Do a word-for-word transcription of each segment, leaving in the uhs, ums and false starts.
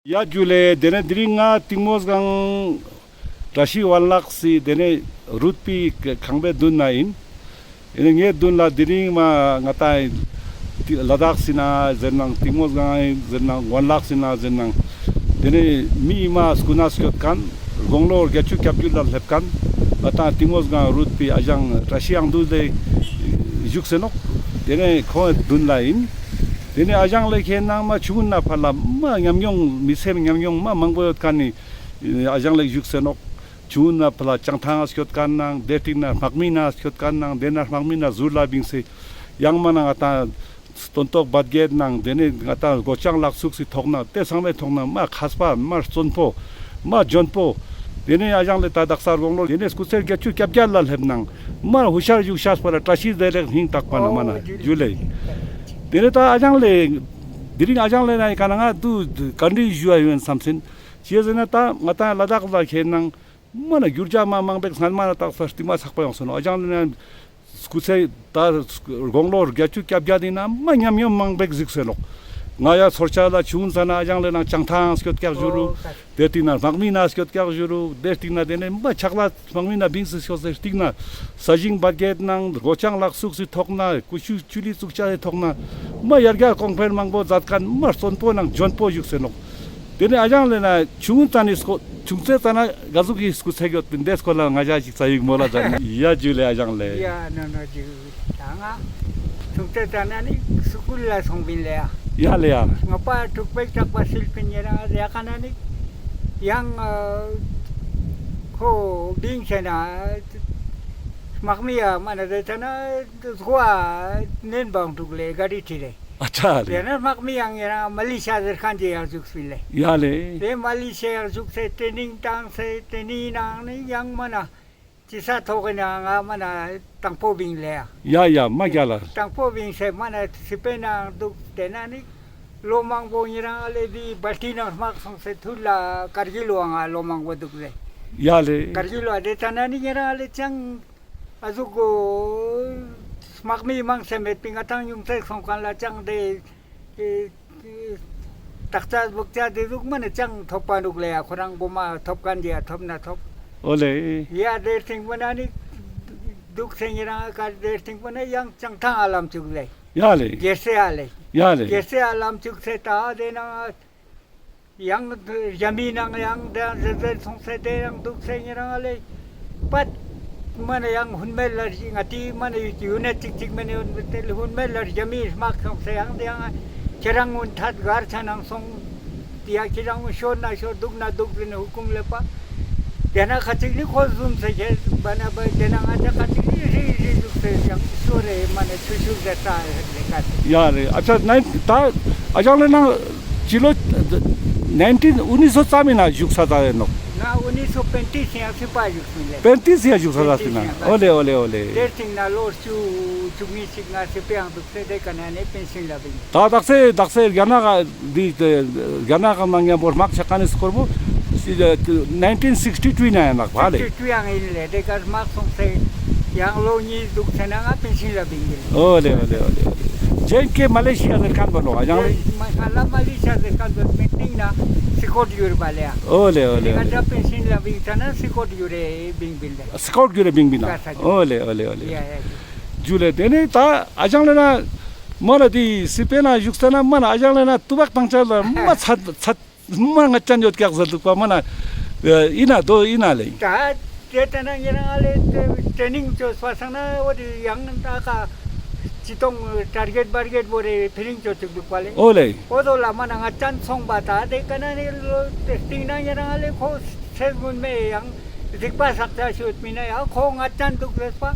ཡ་ཇུ་ལེ། དེ་ནས་དེ་རིང་ང་གཏིང་མོ་སྒང་བཀྲ་ཤིས་ཝན་ལགས་སི་དེ་ནས་རུད་པའི་ཁང་པའི་མདུན་ན་ཡིན། ཨེ་ནས་ངའི་མདུན་ལ་དེ་རིང་མ་ང་ཏང་ལ་དྭགས་སི་ན་ཟེར་ནང་གཏིང་མོ་སྒང་ཟེར་ནང་ཝན་ལགས་སི་ན་ཟེར་ནང་དེ་ནས་མི་མ་སྐུ་ན་སྐྱོད་མཁན་དགུང་ལོ་བརྒྱད་ཅུ་གྱ་བརྒྱད་ལ་སླེབས་མཁན་ང་ཏང་གཏིང་མོ་སྒང་རུད་པའི་ཨ་ཞང་བཀྲ་ཤིས་དབྱངས་འདུས་ལེ་བཞུགས་སེ་ནོག། དེ་ནས་ཁོང་མདུན་ལ་ཡིན། དེ་ནས་ཨ་ཞང་ལེ་ཁྱེད་ནང་མ་ཆུང་ན་ཕར་ལ་མ་ཉམས་མྱོང་མི་སེམས་ཉམས་མྱོང་མ་མང་པོ་ཡོད་མཁན་ནི་ཨ་ཞང་ལེ་བཞུགས་སེ་ནོག། ཆུང་ན་ཕར་ལ་བྱང་ཐང་སྐྱོད་མཁན་ནང་དེ་སྟིང་ན་དམག་མི་ན་སྐྱོད་མཁན་ནང་དེ་ན་དམག་མི་ན་ཟུར་ལ་བིངས་སེ་ཡང་མ་ན་ང་ཏང་སྟོན་ཐོག་བད་གད་ནང་དེ་ནས་ང་ཏང་སྒོ་ལྕང་ལག་ཚུགས་སི་ཐོག་ན་དེ་ཚང་མའི་ཐོག་ན་མ་མཁས་པ་མ་བརྩོན་པོ་མ་འཇོན་པོ། དེ་ནས་ཨ་ཞང་ལེ་ད་དག་ས་དགུང་ལོ་དེ་ནས་སྐུ་ཚེ་བརྒྱད་ཅུ་གྱ་བརྒྱད་ལ་སླེབས་ནང་མ་ཧུ་ཤར་བཞུགས་ཤར་པ་ལ་བཀྲ་ཤིས་བདེ་ལེགས་སྙིང་ཐག་པ་ན་མ་ན་ཇུ་ལེ། དེ་ནས་ད་ཨ་ཞང་ལེ་དེ་རིང་ཨ་ཞང་ལེ་ན་ག་ན་ང་དུ་བཀའ་འདྲི་ཞུ་ཡ་ཡོད་བསམ་སིན། ཅི་ཟེར་ན་ད་ང་ཏང་ལ་དྭགས་ལ་ཁྱེད་ནང་མ་ན་འགྱུར་བ་མ་མང་པོ་སྔན་མ་ན་དག་ས་སྟིང་མ་ཚག་པ་ཡོང་སོང་ནོག། ཨ་ཞང་ལེ་ན་སྐུ་ཚེ་ད་དགུང་ལོ་བརྒྱད་ཅུ་གྱ་བརྒྱད་ཡིན་ན་མ་ཉམས་མྱོང་མང་པོ་གཟིགས་སེ་ནོག། ང་ཡ་ཚོར་ཆ་ལ་ཆུང་ཙ་ན་ཨ་ཞང་ལེ་ན་བྱང་ཐང་སྐྱོད་ཀྱག་བཞུགས་རུ། ཨོ་ད། དེ་སྟིང་ན་དམག་མི་ན་སྐྱོད་ཀྱག་བཞུགས་རུ། དེ་སྟིང་ན་དེ་ནས་མ་ཕྱག་ལ་དམག་མི་ན་བིངས་སེ་སྐྱོད་སེ་སྟིང་ན་ས་ཞིང་བད་གད་ནང་སྒོ་ལྕང་ལག་ཚུགས་སི་ཐོག་ན་ཀུ་ཤུ་ཆུ་ལི་བཙུགས་ཆ་སི་ཐོག་ན་མ་ཡར་རྒྱས་གོང་འཕེལ་མང་པོ་མཛད་མཁན་མ་བརྩོན་པོ་ནང་འཇོན་པོ་བཞུགས་སེ་ནོག། དེ་ནས་ཨ་ཞང་ལེ་ན་ཆུང་ཙ་ནི་སྐོ་ཆུང་ཙེ་ཙ་ན་ག་ཟུག་གི་སྐུ་ཚེ་ཡོད་པིན་དེ་སྐོར་ལ་ང་ཞ་ཞིག་ཙ་ཡིག་མོལ་ལ་མཛད་ན། ཡ་ཇུ་ལེ་ཨ་ཞང་ལེ། ཡ་ནོ་ནོ་ཇུ། ད་ང་ཆུང་ཙེ་ཙ་ན་ནི་སི་ཀུལ་ལ་སོང་པིན་ལེ་ཡ། ཡ་ལེ་ཡ། ང་པ་དྲུག་པའི་ལྕགས་པ་སིལ་པིན་ཡ་ར་ཡ་ག་ན་ནི་ཡང་ཁོ་བིང་ཆེ་ན་དམག་མི་ཡ་མ་ན་རེ་ཙ་ན་སྒོ་ནན་བང་དྲུག་ལེ་ག་རི་ཁྲི་ལེ། ཨ་ཅག་ལེ། དེ་ན་དམག་མི་ཡང་ཡང་མ་ལི་ཤ་ཟེར་ཁན་ཅིག་ཡང་བཞུགས་སི་ལེ། ཡ་ལེ། དེ་མ་ལི་ཤ་ཡང་བཞུགས་སེ་ཏྲེ་ནིང་བཏང་སེ་ཏྲེ་ནིང་ནང་ནི་ཡང་མ་ན་ཅི་ས་ཐོག་གི་ནང་ང་མ་ན་དང་པོ་བིང་ལེ་ཡ། ཡ་ཡ་མ་རྒྱལ་ལ། དང་པོ་བིང་སེ་མ་ན་སི་པེ་ནང་འདུག་དེ་ན་ནི་ལོ་མང་པོ་ཉེ་རང་ལེ་དི་བལ་ཏི་ནང་དམག་སོང་སེ་ཐུར་ལ་ཀར་གིལ་བ་ང་ལོ་མང་པོ་འདུག་ལེ། ཡ་ལེ། ཀར་གིལ་བ་དེ་ཙ་ན་ནི་ཉེ་རང་ལེ་ཅང་ཨ་ཟུག་གོ་དམག་མི་མང་སེ་མེད་པིན་ང་ཏང་ཉུང་ཙེག་སོང་ཁན་ལ་ཅང་དེ་ཨེ་ཨེ་དག་ཅ་སྦུག་ཅ་དེ་ཟུག་མ་ནི་ཅང་ཐོབ་པ་འདུག་ལེ་ཡ། ཁོ་རང་གོ་མ་ཐོབ་ཁན་དེ་ཡ་ཐོབ་ན་ཐོབ། ཨོ་ལེ། ཡ་དེ་སྟིང་པོ་ན་ནི་འདུག་སེ་ཉེ་རང་ཀ་དེ་སྟིང་པོ་ན་ཡང་ཅང་ཐང་ཨ་ལམ་ཅུག་ལེ། ཡ་ལེ། གེ་སེ་ཨ་ལེ། ཡ་ལེ། གེ་སེ་ཨ་ལམ་ཅུག་སེ་ད་དེ་ན་ཡང་རྒྱ་མི་ནང་ཡང་དེ་ཟེར་ཟེར་སོང་སེ་དེ་ཡང་འདུག་སེ་ཉེ་རང་ལེ། པད་མ་ནི་ཡང་ཧུན་མེད་ལ་ང་ཏི་མ་ནི་ཡུ་ནེ་ཅིག་ཅིག་མ་ནི་ཡོད་དེ་ཧུན་མེད་ལ་རྒྱ་མི་དམག་སོང་སེ་ཡང་དེ་ཡང་ཁྱེད་རང་ངུན་ཐད་གར་ཆ་ནང་སོང་། དེ་ཡང་ཁྱེད་རང་ངུན་ཤོར་ན་ཤོར་འདུག་ན་འདུག་ཟེར་ནས་ཧུ་ཀུམ་ལེབ་པ། དེ་ན་ཁ་ཅིག་ནི་ཁོ་ཟུམ་སེ་ཁྱེད་པ་ན་པ་དེ་ན་ང་ཅག་ཁ་ཅིག་ནི་རི་རི་ཟུག་སེ་ཡང་ཤོར་རེ་མ་ནི་ཆུ་ཤུར་ཟེར་ས་ལེ་ཀ། ཡ་རེ། ཨ་ཅག་ནའི་ད་ཨ་ཅག་ལེ་ན་ཅི་ལོ་ནའིན་ཊིན་ཨུ་ནི་སོ་ཙམ་ཡིན་ན་བཞུགས་ས་ད་ཡིན་ནོག། ང་ཨུ་ནི་སོ་པེན་ཏིས་ཡང་སི་པ་བཞུགས་སེ་ལེ། པེན་ཏིས་ཡང་བཞུགས་ས་ད་ཡིན་ན། ཨོ་ལེ་ཨོ་ལེ་ཨོ་ལེ། དེ་སྟིང་ན་ལོ་བཅུ་བཅུ་གཉིས་ཤིག་ང་སི་པ་ཡང་འདུག་སེ་དེ་ཀ་ན་ནི་པེན་ཤིན་ལ་བིང་། ད་དག་སེ་དག་སེ་རྒྱ་ནག་འདི་རྒྱ་ནག་ནང་མཉམ་པོ་དམག་ཆ་ཀ་ནི་སྐོར་པོ་ནའིན་ཊིན་སིགས་ཊི་ཊུ་ན་ཡང་ནག་པ་ལེ། སིགས་ཊི་ཊུ་ཡང་ཡིན་ལེ། དེ་ཀ་དམག་སོང་སེ་ཡང་ལོ་གཉིས་འདུག་སེ་ན་ང་པེན་ཤིན་ལ་བིང་གི་ལེ། ཨོ་ལེ་ཨོ་ལེ་ཨོ་ལེ་ཨོ་ལེ། ཇེ་ཨེན་ཁེ་མ་ལེ་ཤི་ཡ་ཟེར་ཁན་པོ་ལོ་ཨ་ཡང་ལེ། མ་ཧ་ལ་མ་ལེ་ཤི་ཡ་ཟེར་ཁན་པོ་པེན་ཏིང་ན་སི་ཀོར་ཡོད་རེ་པ་ལེ་ཡ། ཨོ་ལེ་ཨོ་ལེ་ཨོ་ལེ། ང་ད་པེན་ཤིན་ལ་བིང་ཙ་ན་སི་ཀོར་ཡོད་རེ་བིང་བིང་ལེ། སི་ཀོར་ཡོད་རེ་བིང་བིང་ན། ཨོ་ལེ་ཨོ་ལེ་ཨོ་ལེ། ཡ་ཡ། ཇུ་ལེ། དེ་ནས་ད་ཨ་ཅག་ལེ་ན་མ་ན་དེ་སི་པེ་ན་བཞུགས་ས་ན་མ་ན་ཨ་ཅག་ལེ་ན་ཏུ་བག་ཏང་ཆ་ལ་མ་ཚད་ཚད་མ་ང་ཅན་ཡོད་ཀྱག་ཟེར་འདུག་པ་མ་ན་ཨིན་ན་དོ་ཨིན་ན་ལེ། ད་དེ་ལྟ་ན་ཉེ་རང་ལེ་ཏྲེ་ནིང་ཅོས་པ་སང་ན་འོ་དེ་ཡང་ད་ཀ་ཅི་ཏོང་ཊར་གེཊ་བར་གེཊ་བོ་རེ་ཕི་རིང་ཅོ་ཅིག་འདུག་པ་ལེ། ཨོ་ལེ། འོ་དོ་ལ་མ་ན་ང་ཅན་སོང་པ་ད་དེ་ཀ་ན་ནི་ལོ་སྟིང་ན་ཉེ་རང་ལེ་ཁོ་ཚེ་སྔོན་མེ་ཡང་གཟིགས་པ་ས་ཆ་ཤོད་མི་ན་ཡང་ཁོ་ང་ཅན་འདུག་ཟེར་པ།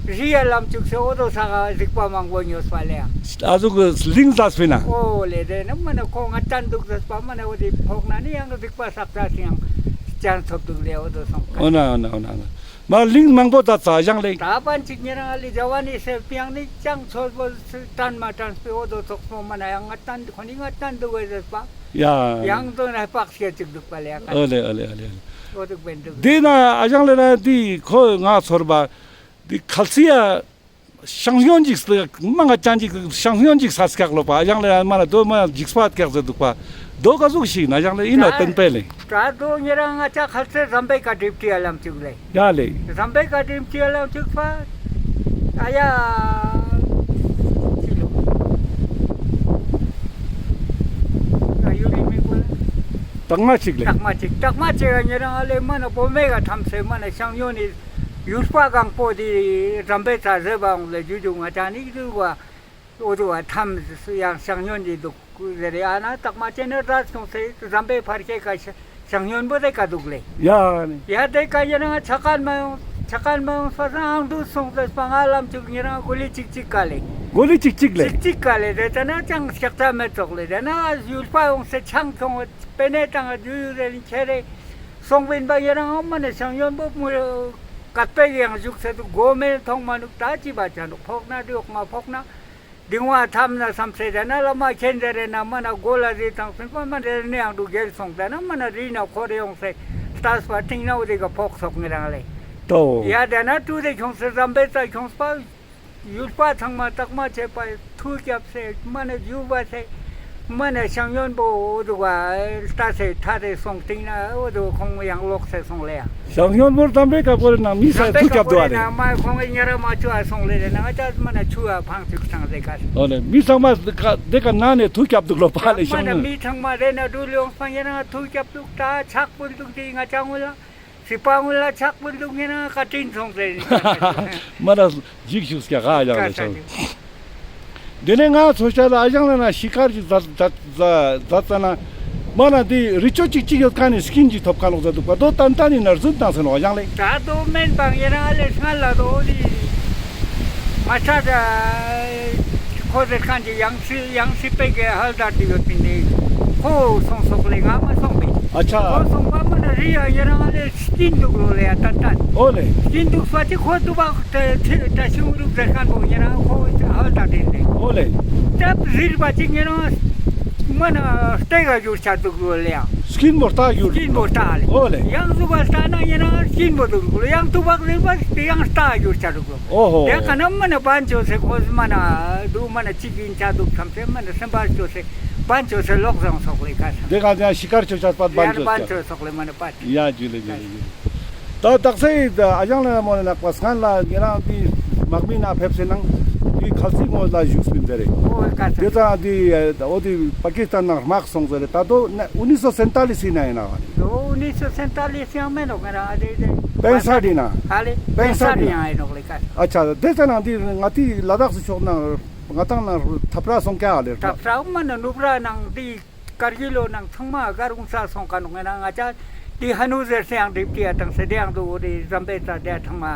རི་ཡ་ལམ་ཅུག་སེ་འོ་དོ་ས་ག་གཟིགས་པ་མང་པོ་ཉོས་པ་ལེ་ཡ། ཨ་ཟུག་གི་ལིང་ཟ་སྤེ་ན། ཨོ་ལེ་དེ་ནི་མ་ན་ཁོ་ང་ཅན་འདུག་ཟེར་པ་མ་ན་འོ་དེ་ཕོག་ན་ནི་ཡང་གཟིགས་པ་ས་ཆ་ཡང་ཅན་ཐོབ་འདུག་ལེ་འོ་དོ་སོང་། ཨོ་ན་ཨོ་ན་ཨོ་ན་ཨོ་ན། མ་ལིང་མང་པོ་ད་ཙ་ཡང་ལེ། ད་པན་ཅིག་ཉེ་རང་ལེ་ཇ་བ་ནི་སེ་པི་ཡང་ནི་ཅང་ཆོས་པོ་དྲན་མ་དྲན་སྤེ་འོ་དོ་ཚོགས་པོ་མ་ན་ཡང་ང་ཅན་ཁོ་ནི་ང་ཅན་འདུག་གེ་ཟེར་པ། ཡ། ཡང་དོ་ན་པག་སྐད་ཅིག་འདུག་པ་ལེ་ཡ། ཨོ་ལེ་ཨོ་ལེ་ཨོ་ལེ། འོ་འདུག་པེན་འདུག། དེ་ན་ཨ་ཅག་ལེ་ན་དེ་ཁོ་ང་ཚོར་བ་དེ་ཁལ་སི་ཡ་ཤང་སྙོན་ཅིག་མ་ང་ཅན་ཅིག་ཤང་སྙོན་ཅིག་ས་སྐྱག་ལོ་པ་ཨ་ཅག་ལེ་ན་མ་ན་དོ་མ་འཇིགས་པ་སྐྱག་ཟེར་འདུག་པ། དོ་ག་ཟུག་ཞིག་ན་ཞང་ལེ་ཨིན་ན་ད་བསྟན་པའི་ལེ། ད་དོ་ཉེ་རང་ང་ཅག་ཁ་ཚེ་ཟམ་པའི་ཀ་དྲིབ་ཏི་ཨ་ལམ་ཅུག་ལེ། ཡ་ལེ། ཟམ་པའི་ཀ་དྲིབ་ཏི་ཨ་ལམ་ཅུག་པ། ཨ་ཡ། ཅི་ལོ། ཨ་ཡུ་རི་མི་གོ་ལེ། སྟག་མ་ཅིག་ལེ། སྟག་མ་ཅིག་སྟག་མ་ཅིག་ཉེ་རང་ཨ་ལེ་མ་ན་བོ་མེ་ག་ཐམ་སེ་མ་ན་ཤང་ཡོ་ནི་ཡུལ་པ་གང་པོ་དི་ཟམ་པའི་ཚ་ཟེ་བ་འོང་ལེ་ཇུ་ཇུ་ང་ཅག་ནི་ཇུ་བ། འོ་དུ་བ་ཐམ་ཡང་ཤང་ཡོན་ཅིག་འདུག་ཟེར་རེ། ཨ་ན་སྟག་མ་ཅན་ནི་ར་སོང་སེ་ཟམ་པའི་ཕར་ཁྱེད་ཀ་ཤང་ཡོན་པོ་དེ་ཀ་འདུག་ལེ། ཡ་ནི། ཡ་དེ་ཀ་ཉེ་རང་ཆ་ཀན་མ་ཡོང་ཆ་ཀན་མ་ཡོང་ས་ས་ཨང་དུ་སོང་སེ་སྤང་ང་ལམ་ཅུག་ཉེ་རང་གོ་ལི་ཅིག་ཅིག་ཀ་ལེ། གོ་ལི་ཅིག་ཅིག་ལེ། ཅིག་ཅིག་ཀ་ལེ་དེ་ཙ་ན་ཅང་ཤག་ཙ་མེད་ཙོག་ལེ། དེ་ན་ཡུལ་པ་ཡོང་སེ་ཆང་ཁྱོང་པེ་ནེ་དང་ཇུ་ཡུ་རེ་ལིན་ཁྱེ་རེ་སོང་བིན་པ་ཉེ་རང་ཨོ་མ་ནེ་ཤང་ཡོན་པོ་མུ་ཀ་པེ་ཡང་བཞུགས་སེ་དུ་གོ་མེ་མཐོང་མ་ནུག་ད་ཅི་བ་ཆ་ནུག་ཕོག་ན་དུ་ཡོག་མ་ཕོག་ན། དིང་བ་ཐམ་ན་སམ་སེ་དེ་ན་བླ་མ་ཁྱེན་ཟེར་རེ་ན་མ་ན་གོ་ལ་རི་དང་སེམས་པ་མ་རེ་ནེ་ཡང་དུ་རྒྱལ་སོང་དེ་ན་མ་ན་རི་ན་འཁོར་རེ་ཡོང་སེ་ལྟས་པ་ཏིང་ན་འོ་དེ་ག་ཕོག་སོག་ངེ་རང་ལེ། ཏོ། ཡ་དེ་ན་ཏུ་དེ་ཁྱོང་སེ་ཟམ་པའི་ཚ་ཁྱོང་སེ་པ་ཡུལ་པ་ཚང་མ་སྟག་མ་ཆེ་པ་ཐུ་རྒྱབ་སེ་མ་ན་ཇུ་བ་སེ་མ་ན་ཤང་ཡོན་པོ་འོ་དུ་བ་ལྟ་སེ་ཐ་དེ་སོང་ཏིང་ན་འོ་དུ་ཁོང་ཡང་ལོག་སེ་སོང་ལེ་ཡ། ཤང་ཡོན་པོ་ཟམ་པའི་ཀ་པོ་རེ་ན་མི་ས་ཐུ་རྒྱབ་དུ་བ་ལེ། ཟམ་པའི་ཀ་པོ་རེ་ན་མ་ཁོང་གི་ཉེ་ར་མ་ཆུ་ཨ་སོང་ལེ་རེ་ན་ང་ཅག་མ་ན་ཆུ་ཨ་ཕང་ཅིག་ཚང་ཟེ་ཀ་སེ། ཨོ་ལེ་མི་ཚང་མ་དེ་ཀ་ན་ནེ་ཐུ་རྒྱབ་དུག་ལོ་པ་ལེ། མ་ཤང་ན་ཡོན་མི་ཚང་མ་རེ་ན་འགྲུལ་ཡོང་སང་ཉེ་ར་ཐུ་རྒྱབ་དུག་ད་ཆག་པོ་དུག་དེ་ང་ཅག་ངུ་ལ་སི་པ་ངུ་ལ་ཆག་པོ་དུག་ཉེ་ར་ཀ་ཏིན་སོང་ཟེ་རེ་ནི་ཀ་ས་ཆུ། མ་ར་འཇིགས་ཤུགས་ཀྱང་ཧ་ཡང་ལེ་ཆོག་དེ་ནས་ང་ཚོ་ཤ་ལ་ཨ་ཞང་ལ་ན་ཤི་ཁར་གྱི་ཛ་ཛ་ཛ་ཛ་ཙ་ན། མ་ན་དེ་རི་ཅོ་ཅིག་ཅིག་ཡོད་ཁན་ནི་སྐྱིན་ཅིག་ཐོབ་ཁན་ལོག་ཛ་འདུག་པ་དོ་ཏན་ཏན་ནི་ན་རྫུན་བཏང་ཟེར་ནོག་ཨ་ཞང་ལེ། ད་དོ་མེན་པང་ཡེ་རང་ཨ་ལེ་སྔ་ལ་དོ་དི་མ་ཆ་ད་ཁོ་ཟེར་ཁན་གྱི་ཡང་སི་ཡང་སི་པེ་གེ་ཧལ་དར་དི་ཡོད་པིན་ནི་ཁོ་སོང་སོག་ལེ་ང་མ་སོང་པིན། ཨ་ཆ། ཁོ་སོང་པ་མ་ན་རི་ཡ་ཡེ་རང་ཨ་ལེ། སྐྱིན་དུག་ལོ་ལེ་ཡ་ཏན་ཏན། ཨོ་ལེ། སྐྱིན་དུག་སོ་ཅི་ཁོ་དུ་བ་ཏེ་ཏེ་ཏ་ཤིང་རུག་ཟེར་ཁན་བོ་ཉེ་རང་ཁོ་ཧ་ཏ་ཏེ་ཏེ། ཨོ་ལེ། ཏབ་ཟིར་བ་ཅིག་ཉེ་རང་མ་ན་ལྟེ་ག་གྱུར་ཆ་དུག་ལོ་ལེ་ཡ། སྐྱིན་བོ་ལྟ་གྱུར། སྐྱིན་བོ་ལྟ་ལེ། ཨོ་ལེ། ཡང་ཟུག་བ་ལྟ་ན་ཉེ་རང་སྐྱིན་བོ་དུག་ལོ། ཡང་དུ་བག་ཟིར་བ་ཏེ་ཡང་ལྟ་གྱུར་ཆ་དུག་ལོ། ཨོ་ཧོ། ཏེ་ཀ་ན་མ་ན་བན་ཅོ་སེ་ཁོ་མ་ན་དུ་མ་ན་ཅིག་ཨིན་ཆ་དུག་ཁམ་སེ་མ་ན་སེམས་པ་ཅོ་སེ་བན་ཅོ་སེ་ལོག་ཟང་སོག་ལེ་ཀ་ས། ཏེ་ཀ་ཡང་ཤི་ཁར་ཅོ་ཆ་པད་བན་ཡང་ཅོ་བན་ཅོ་སོག་ལེ་མ་ན་པད། ཡ་ཇུ་ལེ་ཇུ་ལེ་ཇུ་ལེ། ད་དག་ས་ཨ་ཞང་ལ་མོ་ནག་པ་སྔན་ལ་ཉེ་རང་དེ་དམག་མི་ན་ཕེབས་སེ་ནང་དེ་ཁལ་སི་ངོ་ལ་བཞུགས་པིན་ཟེར་རེ། ཨོ་ཀ་ས། དེ་ཙང་དེ་འོ་དེ་པ་ཀི་སི་ཐན་ནང་དམག་སོང་ཟེར་རེ། ད་དོ་ན་ཨུ་ནི་སོ་སེན་ཏ་ལི་སི་ན་ཡིན་ན་བ་ནི། དོ་ཨུ་ནི་སོ་སེན་ཏ་ལི་སི་ཡང་མེན་ནོག་ང་རང་ཨ་དེ་དེ། པེན་ས་ཏི་ན། ཧ་ལེ། པེན་ས་ཏི་ན་ཡིན་ནོག་ལེ་ཀ་ས། ཨ་ཆ། དེ་ཙང་ནང་དེ་ང་དེ་ལ་དྭགས་སུ་ཕྱོགས་ནང་ང་ཏང་ནང་ཐབ་ར་སོང་ཀྱག་ལེ། ཐབ་ར་མ་ན་ནུབ་ར་ནང་དེ། ཀར་གི་ལོ་ནང་ཚང་མ་གར་འོང་ས་སོང་ཀ་ནོག་ང་ན་ང་ཅག་དེ་ཧ་ནུ་ཟེར་སེ་ཡང་ཌིབ་ཊི་ཡ་བཏང་སེ་དེ་ཡང་དུ་འོ་དེ་ཟམ་པའི་ཚ་དེ་ཚང་མ་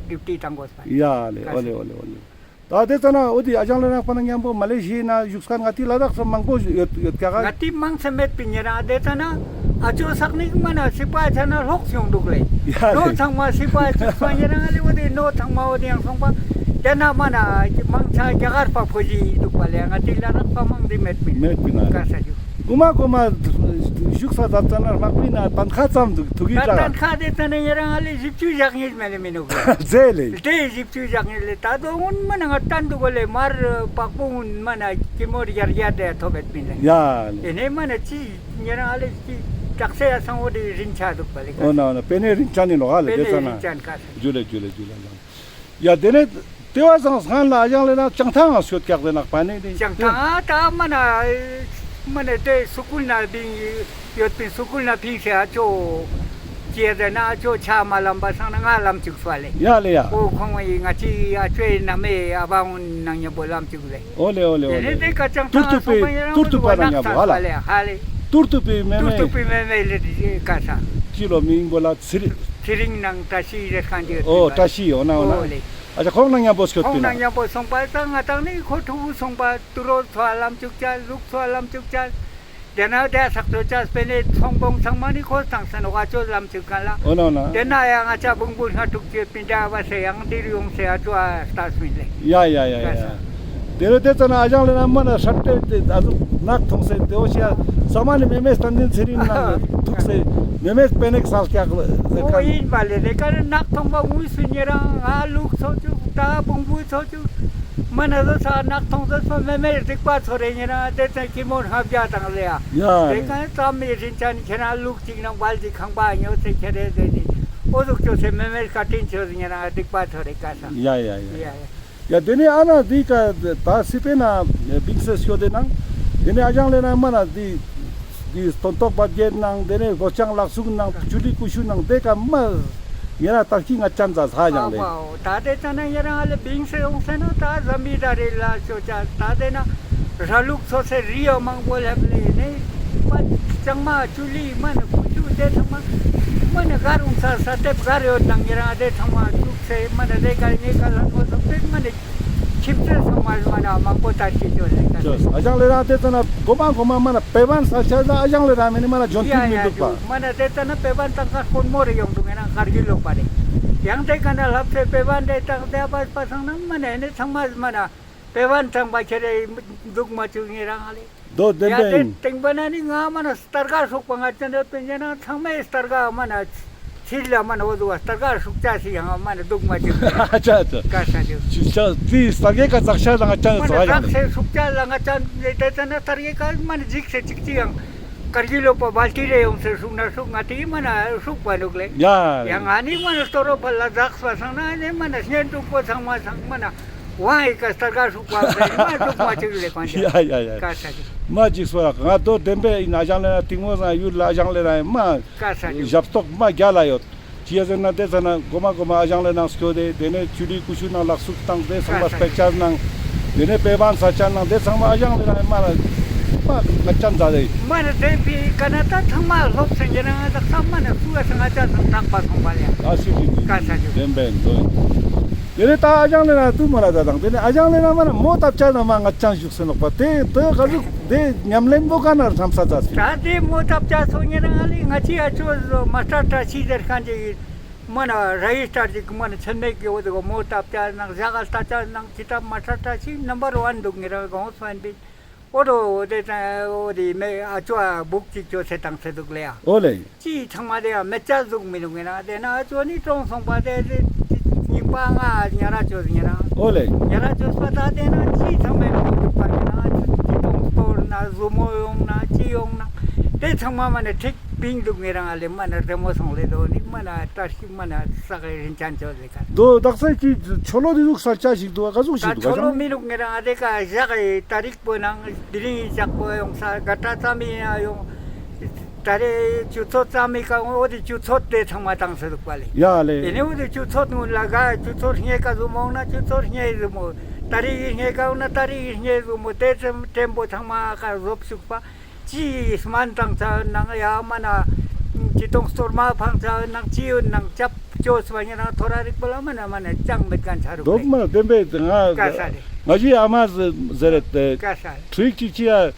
ཌིབ་ཊི་བཏང་དགོས་པ། ཡ་ལེ། ཨོ་ལེ་ཨོ་ལེ་ཨོ་ལེ། ད་དེ་ཙ་ན་འོ་དེ་ཨ་ཞང་ལ་ནག་པ་ན་མཉམ་པོ་མ་ལེ་ཤི་ཡ་ན་བཞུགས་ཁན་ང་དེ་ལ་དྭགས་སུ་མང་པོ་ཡོད་ཡོད་ཀྱག་ག། ང་དེ་མང་ས་མེད་པིན་ཉེ་རང་དེ་ཙ་ན་ཨ་ཅོ་ས་ནི་མ་ན་སི་པ་ཆ་ན་ལོག་སོང་དུག་ལེ། ཡ་ནོ་ལེ། ཚང་མ་སི་པ་ཆ་སོང་ཉེ་རང་ལེ། འོ་དེ་ནོ་ཚང་མ་འོ་དེ་ཡང་སོང་པ། དེ་ན་མ་ན་མང་ཆ་རྒྱ་གར་པ་ཕོ་ཞིག་དུག་པ་ལེ། ང་དེ་ལ་དྭགས་པ་མང་དེ་མེད་པིན། མེད་པིན་ན། ཀ་ས་ཞུ། གོ་མ་གོ་མ་བཞུགས་ས་ད་ཙ་ན་དམག་མི་ན་ཏན་ཁ་ཙམ་དུག་ཐུག་གི་ད་ཀྲག་ཏན་ཁ་དེ་ཙ་ན་ཉེ་རང་ཨ་ལེ་བཞི་བཅུ་ཞག་གཉིས་མེད་ལེ་མི་ནུག་ཟེ་ལེ། དེ་བཞི་བཅུ་ཞག་གཉིས་ལེ། ད་དོ་སྔོན་མ་ན་ང་ཏན་དུག་གོ་ལེ། མར་པག་པོ་སྔོན་མ་ན་ཀི་མོ་རྒྱ་རྒྱ་དེ་ཐོབ་བེད་པིན་ལེ། ཡ་ལེ། དེ་ནས་མ་ན་ཅི་ཉེ་རང་ཨ་ལེ་ཅི་ཀྲག་སེ་ཡ་སང་འོ་དེ་རིན་ཆ་དུག་པ་ལེ། ཨོ་ན་ཨོ་ན་པེ་ནེ་རིན་ཆ་ནི་ལོ་ཧ་ལེ། པེ་དེ་ནེ་ཙ་ན་རིན་ཆ་ནི་ཀ་ས། ཇུ་ལེ་ཇུ་ལེ་ཇུ་ལེ་ལ། ཡ་དེ་ནས་དེ་བ་སང་སྔན་ལ་ཨ་ཞང་ལེ་ན་བྱང་ཐང་ང་སྐྱོད་ཀྱག་ཟེར་ནག་པ་ནི་དེ། བྱང་ཐང་ང་ད་མ་ན་མ་ན་དེ་སུ་ཀུལ་ན་བིང་ཡོད་པིན། སུ་ཀུལ་ན་ཕིང་སེ་ཨ་ཅོ་ཅི་ཡ་ཟེར་ན་ཨ་ཅོ་ཆ་མ་ལམ་པ་སང་ན་ང་ལམ་ཅུག་སོ་ལེ། ཡ་ལེ་ཡ། ཨོ་ཁོང་ཡི་ང་ཅི་ཨ་ཅོའི་ན་མེ་ཨ་བ་འུན་ནང་ཉམ་པོ་ལམ་ཅུག་ལེ། ཨོ་ལེ་ཨོ་ལེ་ཨོ་ལེ། དེ་ནས་དེ་ཀ་བྱང་ཐང་ང་སོང་པ་ཡ་རང་ཏུར་ཏུ་པ་ན་ཉམ་པོ་ཧ་ལ། ཧ་ལེ། ཏུར་ཏུ་པའི་མེ་མེ། ཏུར་ཏུ་པའི་མེ་མེ་ལེ་དེ་ཀ་ས། ཅི་ལོ་མིང་པོ་ལ་ཚི་རིང་། ཚི་རིང་ནང་བཀྲ་ཤིས་རེ་ཁན་དེ་ཡོད། ཨོ་བཀྲ་ཤིས་ཡོད་ན་འོ་ན། ཨོ་ལེ། ཨ་ཅག་ཁོང་ནང་ཉམ་པོ་སྐྱོད་པིན་ན། ཁོང་ནང་ཉམ་པོ་སོང་པ་ས་ང་ཏང་ནི་ཁོ་ཕྲུ་གུ་སོང་པ་ཏུ་རོ་ཚོ་ལམ་ཅུག་ཅ། ལུག་ཚོ་ལམ་ཅུག་ཅ། དེ་ན་དེ་ས་ཁྲོ་ཅ་སྤེ་ནེ་ཚོང་པོང་ཚང་མ་ནི་ཁོ་ཚང་སེ་ནོག་ཨ་ཅོ་ལམ་ཅུག་ཁན་ལ། ཨོ་ན་ཨོ་ན། དེ་ན་ཡང་ང་ཅག་བུང་བུ་སྔ་དྲུག་ཅེ་པིན་དྲ་བ་སེ་ཡང་འདིར་ཡོང་སེ་ཨ་ཅོ་ཨ་ལྟ་སྨིན་ལེ། ཡ་ཡ་ཡ་ཡ་ཡ། དེ་རེ་དེ་ཙ་ན་ཨ་ཞང་ལེ་ན་མ་ན་ཧྲ་ཏེ་ཏེ་ཨ་ཟུག་ནག་ཐོང་སེ་དེ་བོ་ཤ་ས་མ་ནི་མེ་མེ་སྟན་འཛིན་ཚེ་རིང་ནང་ཐུག་སེ་མེ་མེ་སྤེ་ནེ་སལ་ཀྱག་ཟེར་ཁན། ཨོ་ཡིན་པ་ལེ། དེ་ཀ་ནག་ཐོང་པ་དངུལ་སུ་ཉེ་རང་ང་ལུག་ཚོ་ཅུག་ད་བུང་བུ་ཚོ་ཅུག་མ་ན་ཟོ་ས་ནག་ཐོང་ཟོ་ས་མེ་མེ་རིག་པ་ཚོ་རེ་ཉེ་རང་དེ་ཚེ་ཀི་མོ་ཧབ་རྒྱ་དང་ལེ་ཡ། ཡ། དེ་ཀ་ཙམ་མི་རིན་ཅན་ཁྱེད་རང་ལུག་ཅིག་ནང་བལ་ཅིག་ཁང་པ་ཉོ་ཚེ་ཁྱེད་རེ་ཟེར་ནི་འོ་ཟུག་ཅོ་ཚེ་མེ་མེ་ཀ་ཏིན་ཆོས་ཉེ་རང་རིག་པ་ཚོ་རེ་ཀ་ས། ཡ་ཡ་ཡ། ཡ་ཡ། ཡ་དེ་ནས་ཨ་ན་འདི་ཀ་ད་སི་པེ་ན་བིང་སེ་སྐྱོ་དེ་ནང་དེ་ནས་ཨ་ཞང་ལེ་ན་མ་ན་འདི་འདི་སྟོན་ཐོག་པ་རྒྱལ་ནང་དེ་ནས་སྒོ་ལྕང་ལག་སུག་ནང་ཆུ་ལི་ཀུ་ཤུ་ནང་དེ་ཀ་མ་ཉེ་རང་ཏར་ཁི་ང་ཅན་ཛ་ས་ཨ་ཞང་ལེ། ཨ་བའོ། ད་དེ་ཙ་ན་ཉེ་རང་ཨ་ལེ་བིང་སེ་ཡོང་སེ་ན་ད་ཟམ་པི་ད་རེ་ལ་ཤོ་ཅ་ད་དེ་ན་ར་ལུག་ཚོ་སེ་རི་ཡོ་མང་པོ་ལེབ་ལེ་ནས་པ་ལྕང་མ་ཆུ་ལི་མ་ན་ཀུ་ཤུ་དེ་ཚང་མ་མ་ན་གར་ཡོང་ས་ས་དེབ་གར་ཡོད་ནང་ཉེ་རང་དེ་ཚང་མ་བཅུག་སེ་མ་ན་དེ་ཀ་ནེ་ཀ་ལ་ཐོ་སོ་དེ་མ་ན་ཁྱིམ་ཚེས་ཚང་མ་མ་ན་མང་པོ་ད་ཅི་ཅོ་ལེ་ཀ་ཅོས། ཨ་ཞང་ལེ་རང་དེ་ཙ་ན་གོ་མ་གོ་མ་མ་ན་པེ་བན་ས་ཆ་ལ་ཨ་ཞང་ལེ་རང་མེ་ནི་མ་ན་ཇོན་ཡ་ཐིག་མི་ཡ་འདུག་པ། མ་ན་དེ་ཙ་ན་པེ་བན་ཏང་ཀ་ཁོན་མོ་རེ་ཡོང་འདུག་ངེ་ན་གར་གི་ལོག་པ་རེ། ཡང་དེ་ཀ་ན་ལྷབ་སེ་པེ་བན་དེ་ཏང་དེ་པ་པ་སང་ན་མ་ན་ཨེ་ནི་ཚང་མ་མ་ན་པེ་བན་ཏང་པ་ཁྱེ་རེ་འདུག་མ་བཅུག་ངེ་རང་ཨ་ལེ། དོ་བདེན་ཡ་པེ་དེ་ཡིན། ཏེང་པ་ན་ནི་ང་མ་ན་སྟར་ག་ཧྲུག་པ་ང་ཅན་དེ་པེ་ཉེ་ན་ཚང་མའི་སྟར་ག་མ་ན་ཚིལ་ལ་མ་ན་འོ་དུ་བ་སྟར་ག་ཧྲུག་ཅ་ཞིག་ཡང་མ་ན་འདུག་མ་ཅིག་ཨ་ཅ་ཅ། ཀ་ས་ཅུ། ཅི་ཅ་དེ་སྟར་གའི་ཀ་ཙག་ཤ་ལ་ང་ཅན་མ་ན་ཙག་ཡང་ཙག་སེ་ཧྲུག་ཅ་ལ་ང་ཅན་དེ་ཙ་ན་སྟར་གའི་ཀ་མ་ན་འཇིག་སེ་ཅིག་ཅི་ཡང་ཀར་གི་ལོ་པ་བལ་ཏི་རེ་ཡོང་སེ་ཧྲུག་ན་ཧྲུག་ང་དེ་མ་ན་ཧྲུག་པ་ནུག་ལེ། ཡ། ཡང་ང་ནི་མ་ན་སྟོ་རོ་ཕ་ལ་ཙག་སྤ་སང་ན་ནི་མ་ན་སྙན་དུག་པོ་ཚང་མ་ཚང་མ་ན། ཝང་ཡི་ཀ་སྟར་ག་ཧྲུག་པ་ཟེར་མ་ཧྲུག་མ་ཅིག་ལེ་ཀོན་ཅ། ཡ་ཡ་ཡ། ཀ་ས་ཅུ། མ་ཅིག་སོ་ཡ་ང་དོ་བདེན་པའི་ཨིན་ཨ་ཞང་ལེ་ན་ཏིང་མོ་ཟང་ཡུལ་ལ་ཨ་ཞང་ལེ་ན་མ། ཀ་ས་ཅུ། ཞབས་ཏོག་མ་རྒྱ་ལ་ཡོད། ཅི་ཡ་ཟེར་ན་དེ་ཚ་ན་གོ་མ་གོ་མ་ཨ་ཞང་ལེ་ནང་སྐྱོད་དེ་དེ་ནས་ཆུ་ལི་ཀུ་ཤུ་ནང་ལག་སུག་བཏང་དེ་ཚང་མ་ཀ་ས་ཅུ། པེག་ཅར་ནང་དེ་ནས་པེ་བན་ས་ཅན་ནང་དེ་ཚང་མ་ཨ་ཞང་ལེ་ན་མ་ལ་མ་ང་ཅན་ཛ་དེ། མ་ན་དེ་ཕི་ཀ་ན་ད་ཚང་མ་སློབ་སེ་ཉེ་རང་ང་ད་ཚང་མ་ན་སུ་ཡ་ས་ང་ཅན་ཚང་དྲག་པ་སོང་པ་ལེ། ཨ་སི་ཏི་ཏི། ཀ་ས་ཅུ། བདེན་པའི་མདོ་ཡིན། དེ་ནས་ད་ཨ་ཞང་ལེ་ན་ཏུ་མ་ལ་ད་དང་དེ་ནས་ཨ་ཞང་ལེ་ན་མ་ན་མོ་ཏབ་ཅ་ན་མ་ང་ཅན་བཞུགས་སེ་ནོག་པ་དེ་དེ་ག་ཟུག་དེ་ཉམས་ལེན་པོ་ག་ན་ར་ཐམ་ས་ཛ་སི། ད་དེ་མོ་ཏབ་ཅ་སོ་ཉེ་རང་ཨ་ལེ་ང་ཅི་ཨ་ཅོ་མ་སྟར་བཀྲ་ཤིས་ཟེར་ཁན་ཅིག་མ་ན་ར་ཡི་སྟར་ཅིག་མ་ན་ཆེན་མེད་ཀྱི་འོ་དེ་གོ་མོ་ཏབ་ཅ་ནང་ཞག་ག་ལྟ་ཅ་ནང་ཅི་ཏབ་མ་སྟར་བཀྲ་ཤིས་ནམ་བར་ཝན་འདུག་ཉེ་རང་གོང་སོན་པི། འོ་དོ་འོ་དེ་ད་འོ་དེ་མེ་ཨ་ཅོ་ཨ་བུག་ཅིག་ཅོ་སེ་བཏང་སེ་འདུག་ལེ་ཡ། འོ་ལེ། ཅི་ཚང་མ་དེ་ཡང་མེ་ལྕགས་ཟུག་མི་འདུག་ངེ་རང་དེ་ན་ཨ་ཅོ་ནི་གྲོངས་སོང་པ་དེ་དེ་ཉིན་པ་ང་ཉ་ར་ཅོས་ཉེ་རང་། འོ་ལེ། ཉ་ར་ཅོས་པ་ད་དེ་ན་ཅི་ཚང་མ་མི་འདུག་པ་ཉེ་རང་ཅི་གཏོང་གཏོར་ན་ཟུ་མོ་ཡོང་ན་ཅི་ཡོང་ན་དེ་ཚང་མ་མ་ནེ་ཁྲིག་པིང་འདུག་ངེ་རང་ཨ་ལེ་མ་ན་རེ་མོ་སོང་ལེ་དོ་ནི་མ་ན་བཀྲ་ཤིས་མ་ན་ས་ག་རིན་ཆན་ཅོས་ལེ་ཀ། དོ་དག་ས་ཅི་ཆོ་ལོ་དེ་ཟུག་ས་ཆ་ཞིག་འདུག་ག་ཟུག་ཞིག་འདུག་ག་ཆོ་ལོ་མི་འདུག་ངེ་རང་ཨ་དེ་ཀ་ཞག་གི་ཏ་རིག་པོ་ནང་དེ་རིང་ཞག་པོ་ཡོང་ས་ག་ཏ་ཙམ་ཡང་ཡོང་། ཏ་རིག་ཆུ་ཚོད་ཙམ་ཡི་ཀ་འོ་དེ་ཆུ་ཚོད་དེ་ཚང་མ་བཏང་ས་འདུག་པ་ལེ། ཡ་ལེ། དེ་ནས་འོ་དེ་ཆུ་ཚོད་སྔོན་ལ་ག་ཆུ་ཚོད་ལྔའི་ཀ་ཟུ་མོ་ན་ཆུ་ཚོད་ལྔའི་ཟུ་མོ་ཏ་རིག་ལྔའི་ཀ་འོ་ན་ཏ་རིག་ལྔའི་ཟུ་མོ་དེ་ཙམ་ཕྲན་བུ་ཚང་མ་ཀ་ཟོབ་ཞུགས་པ། ཅི་སྨན་བཏང་ཚར་ནང་ཡ་མ་ན་ཅི་གཏོང་གཏོར་མ་འཕང་ཚར་ནང་ཅི་ཡོད་ནང་ཅབ་ཅོས་པ་ཉེ་རང་ཐོ་ར་རིག་པོ་ལ་མ་ན་མ་ན་ཅང་མེད་ཁན་ཆ་རུག་ལེ། དོག་མ་བདེན་པའི་ང་ཀ་ས་ལེ། ང་ཞི་ཨ་མ་ཟེར་རེད་དེ། ཀ་ས་ལེ། ཁྲིག་ཅིག་ཅི་ཡ་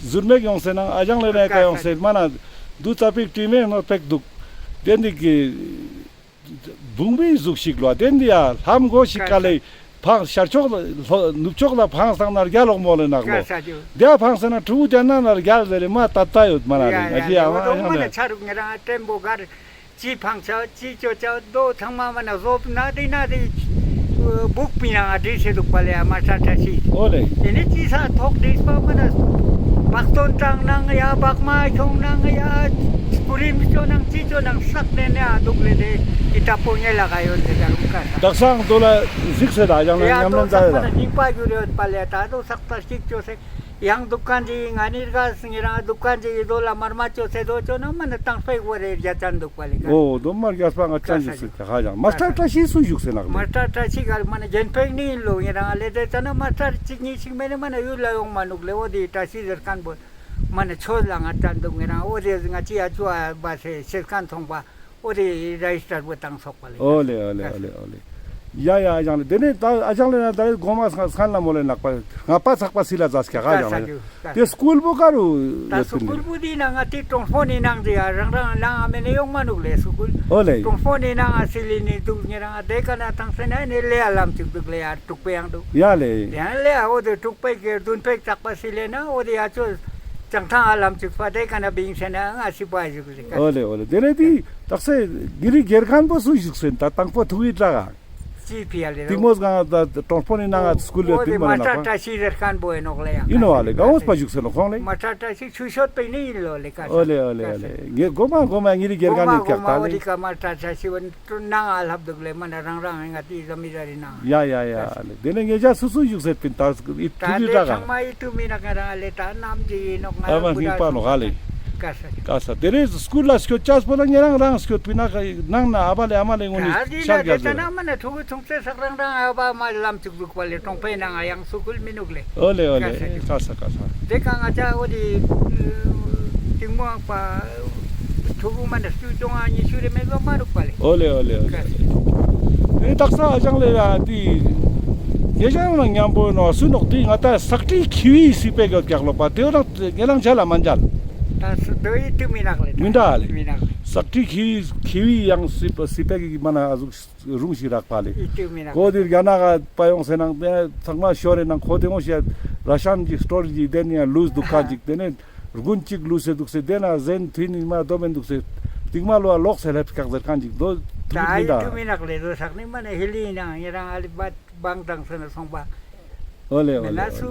ཟུར་མེག་ཡོང་སེ་ནང་ཨ་ཞང་ལེ་ནེ་ཀ་ཡོང་སེ་མ་ན་དུ་ཙ་པིག་ཏྲི་མེ་ནོ་པེག་འདུག་དེ་འདི་གི་བུང་བའི་གཟུགས་ཤིག་ལོ་དེ་འདི་ཡ་ལྷམ་གོ་ཞིག་ཀ་ལེ་ཕང་ཤར་ཕྱོགས་ལ་ལྷོ་ནུབ་ཕྱོགས་ལ་ཕང་སྟངས་ན་རྒྱ་ལོག་མོ་ལེ་ནག་ལོ། ཀ་ས་ཅུ། དེ་ཕང་སེ་ན་ཕྲུ་གུ་དེ་ན་ན་རྒྱ་ལེ་ལེ་མ་ཏ་ཏ་ཡོད་མ་ན་རེ་ང་ཞི་ཨ་མ་ཨ་ཞང་ལེ། ཆ་རུག་ཉེ་རང་ཕྲན་བུ་གར་ཅི་ཕང་ཆ་ཅི་ཅོ་ཆ་དོ་ཚང་མ་མ་ན་ཟོབ་ན་དེ་ན་དེ་བུག་པི་ན་ང་བྲིས་སེ་འདུག་པ་ལེ་ཨ་མ་ས་ཁྲ་ཤི། ཨོ་ལེ། དེ་ནས་ཅི་ས་ཐོག་བྲིས་པ་མ་ན་བག་སྟོན་བཏང་ནང་ཡ་བག་མ་ཁྱོང་ནང་ཡ་སྐུ་རིམ་ཅོ་ནང་ཅི་ཅོ་ནང་བསགས་ནས་ནས་ཨ་འདུག་ལེ་དེ་ཨི་ཏ་པོ་ཉེ་ལ་ག་ཡོད་དེ་ད་རུང་ཀ་ས། དག་སང་དོ་ལ་གཟིགས་སེ་ད་ཡང་ན་ཡ་ཉམས་དོ་ལེན་ཚ་ཡོད་ད། སྙིང་པ་གྱུར་ཡོད་པ་ལེ་ད་དོ་བསགས་ཚར་ཅིག་ཅོ་སེ། ཡང་དུ་ཀ་ནི་ང་ནི་རྒ་སི་ངེ་རང་དུ་ཀ་ནི་དོ་ལ་མར་མ་ཅོ་སེ་དོ་ཅོ་ན་མ་ན་ཏང་ཕེ་གོ་རེ་རྒྱ་ཅན་འདུག་པ་ལེ་ཀ། ཨོ་དོ་མར་རྒྱ་སྤ་ང་ཅན་ཞིག་སི་ཀ་ཧ་ཡང་མ་སྟར་བཀྲ་ཤིས་སུ་བཞུགས་སེ་ནག་ལེ། མ་སྟར་བཀྲ་ཤིས་ག་མ་ན་རྒྱན་ཕེག་ནི་ལོ་ངེ་རང་ལེ་དེ་ཙ་ན་མ་སྟར་ཅིག་ཉིས་ཤིག་མེ་ནི་མ་ན་ཡུལ་ལ་ཡོང་མ་ནུག་ལེ། འོ་དེ་བཀྲ་ཤིས་ཟེར་ཁན་བོ་མ་ན་ཆོས་ལ་ང་ཅན་འདུག་ངེ་རང་འོ་དེ་ང་ཅི་ཡ་ཅུ་ཨ་བ་སེ་ཤེས་ཁན་ཐོང་པ། འོ་དེ་ར་ཡི་སྟར་བུ་བཏང་སོག་པ་ལེ། ཨོ་ལེ་ཨོ་ལེ་ཨོ་ལེ་ཨོ་ལེ། ཡ་ཡ་ཨ་ཞང་ལེ་དེ་ནས་ད་ཨ་ཞང་ལེ་ན་ད་གོ་མ་སང་སང་ལ་མོ་ལེ་ནག་པ་ང་པ་ཚག་པ་སི་ལ་ཛ་སྐྱ་ག་ཨ་ཞང་ལེ། དེ་སྐུལ་བུ་ག་རུ་ད་ཡོད་སྐུལ་པིན་བུ་དེ་ན་ང་དེ་ཀྲོང་ཧྥོ་ནི་ནང་དེ་ཡ་རང་རང་ལ་ཨ་མེ་ནེ་ཡོང་མ་ནུག་ལེ་སྐུལ། ཨོ་ལེ། ཀྲོང་ཧྥོ་ནི་ནང་ཨ་སི་ལི་ནི་འདུག་ཉེ་རང་དེ་ཀ་ན་ཐང་སེ་ན་ནི་ལེ་ཨ་ལམ་ཅིག་འདུག་ལེ་ཡ་དྲུག་པའི་ཡང་འདུག་ཡ་ལེ། ཡང་ལེ་ཨ་འོ་དེ་དྲུག་པའི་གེ་བདུན་པའི་ཚག་པ་སི་ལེ་ན་འོ་དེ་ཡ་ཅོ་ཅང་ཐང་ཨ་ལམ་ཅིག་པ་དེ་ཀ་ན་བིང་སེ་ན་ང་སི་པ་ཞུགས་ལེ་ཀ། ཨོ་ལེ་ཨོ་ལེ་དེ་ནས་དེ་དག་སེ་གི་རི་གེར་ཁན་པོ་སུ་བཞུགས་སེ་ད་དང་པོ་ཐུག་ཡི་དྲག་ག། ཅི་ཕི་ཡ་ལེ། ཏིང་མོ་གང་ད་གྲོང་པོ་ནི་ནང་ང་སྐུལ་ལེ་ཏིང་མོ་ནང་ན་མ་ཊ་བྲ་ཤི་ཟེར་ཁན་བོ་ཨིན་ནོག་ལེ་ཡ། ཨིན་ནོག་ལེ། ག་འོས་པ་བཞུགས་སེ་ནོག་ཁོང་ལེ། མ་ཊ་བྲ་ཤི་ཆུ་ཤོད་པའི་ནི་ཨིན་ལོ་ལེ། ཀ་ས། ཨོ་ལེ་ཨོ་ལེ་ཨོ་ལེ། ངའི་གོ་མ་གོ་མ་ངེ་རི་གེར་ག་ནི་ཀྱག་ད་ལེ། ཀ་མ་ཊ་བྲ་ཤི་བོ་ནང་ང་ལྷབ་དུག་ལེ། མ་ན་རང་རང་ང་ཏི་ཟ་མི་ཟ་རི་ནང་། ཡ་ཡ་ཡ་ལེ། དེ་ནས་ངེད་ཅག་སུ་སུ་བཞུགས་སེ་པིན་ད་ཨི་ཐུ་ལི་ད་ལེ་ཏྲ་ག་ཚང་མ་ཨི་ཐུ་མི་ནག་ང་རང་ལེ། ད་ནམ་ཇི་ཨིན་ནོག་ང་ཨ་མ་སྙིང་པ་ནོག་ཧ་ལེ། ཀ་ས། ཀ་ས། དེ་རེ་སྐུལ་ལ་སྐྱོད་ཅས་པོ་ན་ཉེ་རང་རང་སྐྱོད་པིན་ན་ནང་ན་ཨ་བ་ལེ་ཨ་མ་ལེ་ངོ་ནི་ད་ཤར་རྒྱ་ཟེར། ད་ན་མ་ན་ཐུ་གུ་ཚུང་ཚེ་སག་རང་རང་ཨ་བ་མ་ལམ་ཅུག་ཟུག་པ་ལེ། གྲོང་པའི་ནང་ང་ཡང་སུ་ཀུལ་མི་ནུག་ལེ། ཨོ་ལེ་ཨོ་ལེ། ཀ་ས་ཀ་ས་ཀ་ས། དེ་ཀ་ང་ཅག་འོ་དེ་ཏིང་མོ་པ་ཐུ་གུ་མ་ན་སུ་ཅོང་ཨ་ཉི་ཤུ་རེ་མེད་པ་མ་རུག་པ་ལེ། ཨོ་ལེ་ཨོ་ལེ་ཨོ་ལེ། ཀ་ས། དེ་དག་ས་ཨ་ཅང་ལེ་ཡ་དེ་ངེད་ཅག་ནང་མཉམ་པོ་ནོ་སུ་ནོག་དེ་ང་ད་སག་ཁྲི་ཁི་བི་སི་པེ་གི་ཀྱག་ལོ་པ་དེ་རང་ངེད་རང་ཆ་ལ་མ་འཇལ། ད་སུ་དོ་ཡི་ཏུ་མི་ནག་ལེ། མི་འདྲ་ལེ། མི་ནག་ལེ། སག་ཁྲི་ཁི་བི་ཁི་བི་ཡང་སི་པེ་སི་པེ་གི་མ་ན་ཨ་ཟུག་རུང་ཞིག་རག་པ་ལེ། ཨི་ཏུ་མི་ནག་ལེ། ཁོ་དེ་རྒྱ་ནག་ག་པ་ཡོང་སེ་ནང་དེ་ཚང་མ་ཤོར་རེ་ནང་ཁོ་དེ་ངོ་ཤེ་ར་ཤན་གྱི་སྟོར་གྱི་དེ་ནི་ལུས་འདུག་ཁ་ཅིག་དེ་ནི་དགུན་གཅིག་ལུས་སེ་འདུག་སེ་དེ་ན་ཟན་དུས་ནི་མ་དོ་མེན་འདུག་སེ་ཏིག་མ་ལོ་ལོག་སེ་ལེབ་ཀྱག་ཟེར་ཁན་ཅིག་དོ་ད་ཨི་ཏུ་མི་ནག་ལེ། དོ་ས་ནི་མ་ན་ཧི་ལི་ནང་ཡ་རང་ཨ་ལི་བ་བང་དང་སེ་ན་སོང་པ། ཨོ་ལེ་ཨོ་མེ་ན་ལེ། སུ་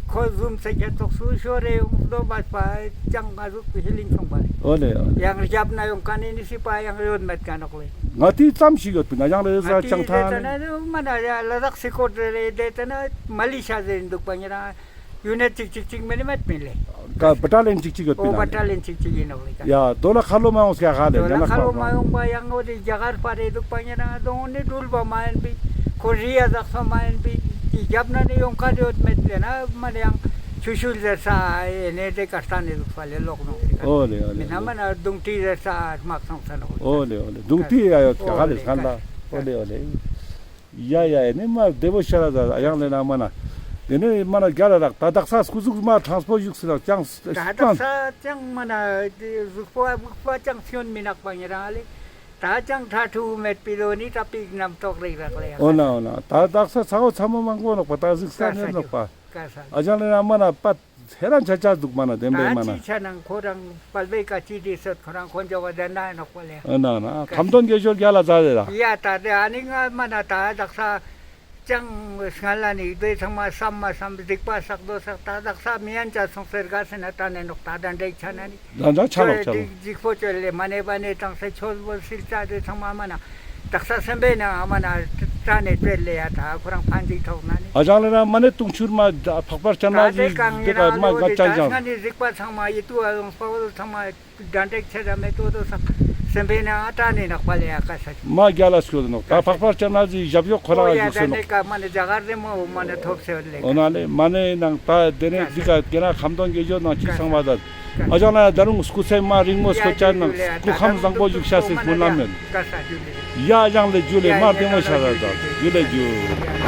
ཁོ་ཟུམ་སེ་ཁྱད་ཏོག་སུ་ཤོར་རེ་ཡོང་དོ་བ་པ་ཅང་ང་ཟུག་ཧི་ལིང་སོང་པ་ལེ། ཨོ་ལེ་ཨོ་ལེ། ཡང་རྒྱབ་ན་ཡོང་ཀ་ནི་ནི་སི་པ་ཡང་ཡོད་མེད་ཀ་ནོག་ལེ། ང་ཏི་ཙམ་ཞིག་ཡོད་པིན་ན་ཡང་རེ་ཟ་ཅང་ཐང་། མ་ན་ཡ་ལ་དྭགས་སི་ཁོ་རེ་རེ་དེ་ཏེ་ན་མ་ལི་ཤ་ཟེར་འདུག་པ་ཉེ་རང་ཡུ་ནེ་ཅིག་ཅིག་ཅིག་མེ་ནི་མེད་པིན་ལེ། ཀ་བ་ཏ་ལེན་ཅིག་ཅིག་ཡོད་པིན་ན་ལེ། ཡ་དོ་ལ་ཁ་ལོ་མ་ཡོང་སྐྱ་ཧ་ལེ། དོ་ལ་ཁ་ལོ་མ་ཡོང་པ་ཡང་འོ་དེ་རྒྱ་གར་པ་རེ་འདུག་པ་ཉེ་རང་དོ་ནི་འགྲུལ་པ་མ་ཡིན་པི་ཁོ་རི་ཡ་ཟག་ས་མ་ཡིན་པི་ཅི་རྒྱབ་ན་ནི་ཡོང་ཁ་རེ་ཡོད་མེད་ལེ་ན་མ་ནི་ཡང་ཆུ་ཤུལ་ཟེར་ས་ཨེ་ནེ་དེ་ཀ་སྟན་ནི་འདུག་པ་ལེ་ལོག་ནོག་ལེ། ཨོ་ལེ་ཨོ་ལེ། མི་ན་མ་ན་དུང་ཏི་ཟེར་ས་དམག་སོང་ས་ནོག་ལེ། ཨོ་ལེ་ཨོ་ལེ། དུང་ཏི་ཡ་ཡོད་ཀྱ་ཧ་ལེ་སྐན་ལ། ཨོ་ལེ་ཨོ་ལེ། ཡ་ཡ་ཡ་ནི་མ་བདེ་བོ་ཤ་ར་ད་ཡང་ལེ་ན་མ་ན། དེ་ནི་མ་ན་རྒྱ་ལ་རག་ད་དག་ས་སྐུ་གཟུགས་མ་ཊྲན་སི་པོར་ཞུགས་སི་རག་ཅང་ད་དག་ས་ཅང་མ་ན་དེ་གཟུགས་པོ་ཨ་གཟུགས་པོ་ཅང་སྐྱོན་མི་ནག་པ་ཉེ་རང་ལེ། ད་ཅང་ཁྲ་ཁྲུ་མེད་པི་ལོ་ནི་ད་པིག་རྣམ་རྟོག་རེག་རག་ལེ། ཨོ་ན་ཨོ་ན་ད་དག་ས་ཚ་བོ་ཚ་མོ་མང་པོ་ནོག་པ་ད་གཟིགས་ས་ནེ་ནོག་པ། ཀ་ས། ཨ་ཅང་ལེ་ན་མ་ན་པ་ཧེ་རན་ཆ་ཆ་འདུག་མ་ན་བདེན་པའི་མ་ན། ད་ཅི་ཆ་ནང་ཁོ་རང་པལ་བེ་ཀ་ཅི་དེ་སོད་ཁོ་རང་ཁོ་འཇོག་པ་དེ་ན་ནོག་པ་ལེ། ཨ་ན་ན་ཁམས་དོན་དགེ་ཞོར་རྒྱ་ལ་ཛ་རེ་ར། ཡ་ད་དེ་ཨ་ནི་ང་མ་ན་ད་དག་ས་ཅང་སྔ་ལ་ནི་དེ་ཚང་མ་བསམ་མ་བསམ་སྡིག་པ་བསགས་དོ་བསགས་ད་དག་ས་མི་ཡན་ཆ་སོང་སེར་ག་སེ་ན་ད་ནེ་ནོག་ད་ད་འདྲེ་ཆ་ན་ནི། ད་ད་ཆ་ལོག་ཆ་ལོག། འཇིགས་པོ་ཆོས་ལེ་མ་ནེ་བ་ནེ་དང་སེ་ཆོས་བོ་སིལ་ཙ་དེ་ཚང་མ་མ་ན་དག་ས་སེམས་པའི་ནང་མ་ན་ཙ་ནེ་ཙེ་ལེ་ཡ་ད་ཁོ་རང་ཕན་ཅིག་ཐོག་ན་ནི། ཨ་ཅང་ལེ་ན་མ་ནེ་དུང་ཆུར་མ་འཕགས་པ་སྤྱན་རས་གཟིགས་དེ་ཀ་མ་ག་ཅང་ཅང་། ང་ནི་རིག་པ་ཚང་མ་ཡི་ཏུ་ཨ་ཡོང་སྤ་བོ་ཚང་མ་དྲན་འདྲེག་ཆེ་ད་མེ་ཏོ་ཏོ་ས་སེམས་པའི་ནང་ཙ་ནེ་ནག་པ་ལེ་ཡ་ཀ་ས། མ་རྒྱ་ལ་སྐྱོད་ནོག་ད་འཕགས་པ་སྤྱན་རས་གཟིགས་ཞབས་ཡོག་ཁོ་རང་ཨོ་ཡ་ཡོད་སེ་ད་ནོག། ནེ་ཀ་མ་ནེ་རྒྱ་གར་རེ་མོ་མ་ནེ་ཐོབ་སེ་ལེ། ཨོ་ན་ལེ་མ་ནེ་ནང་ད་དེ་ནེ་འདི་ཀ་དེ་ན་ཁམས་དོན་དགེ་ཞོར་ནང་ཅི་སང་བ་ད། ཨ་ཅང་ན་ད་རུང་སྐུ་ཚེ་མ་རིང་མོ་སྐྱོད་ཅན་ནང་སྐུ་ཁམས་བཟང་པོ་བཞུགས་ཤ་སེ་སྨོན་ལམ་ཡོད། ཡ་ཨ་ཅང་ལེ་ཇུ་ལེ་མ་བདེ་མོ་ཤ་ད་ད་ཇུ་ལེ་ཇུ།